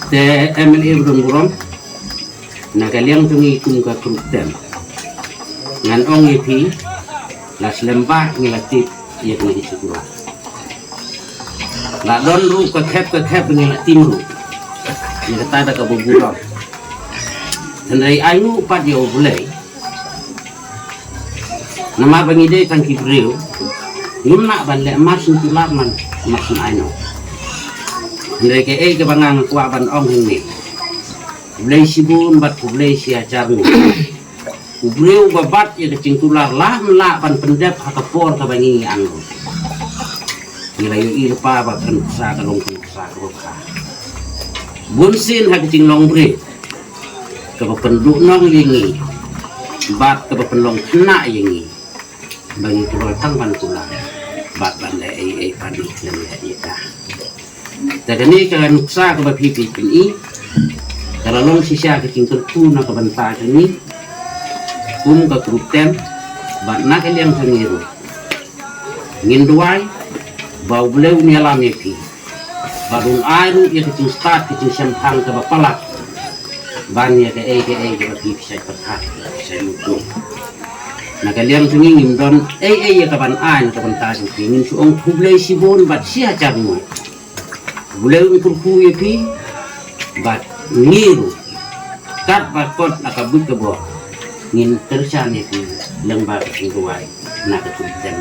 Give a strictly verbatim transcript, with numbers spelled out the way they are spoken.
Te M L A ba don burom, na ka liang jong ngi kum ka group ten, ngan ong ïa phi, la slem bha ngi la tip ïa kine ki sukla. La don ruh ka khep ka khep ngi la tim ruh. Ngi kata da kaba burom. Hynrei ai nguh pat ïa U Blei. Namar ba ngi dei tang ki briew, ngim lah ban leh mar syn kular, mar syn ai noh. Hynrei kaei kaba nga kwah ban ong hangne, khublei shibun bad khublei shi hajar nguh. U briew uba bat ïa ka jingkular lah ym lah ban pyndep ha ka por kaba ngi ïa ang. Ngi la ïohi lypa ba ka nuksa ka long ka nuksa kaba bha. Bun sien ha ka jinglong briew kaba pynduhnong ïa ngi bad kaba pynlong khynnah ïa ngi, ba ngi kloi tang ban kular bad ban leh ei ei pat ngi khlem leh ïa ka. Te kane ka nuksa kaba phi phi pyni ka la long shisha ka jingkyrkhu na ka bynta jong ngi kum ka group ten bad na ka liang jong ngi ruh. Ngin duwai ba U Blei un ïalam ïa phi bad un ai ruh ïa ka jingstad ka jingshemphang kaba palat ban ïa kaei kaei kaba phi phi shait pyrkhat phi shait mutdur. Na ka liang jong ngi ngim don ei ei ïa kaban ai na ka bynta jong phi, ngin shu ong khublei shibun bad shi hajar nguh. U Blei un kyrkhu ïa phi bad ngi ruh katba kot ha ka buit ka bor ngin kyrshan ïa phi lyngba ka jingduwai na ka group ten.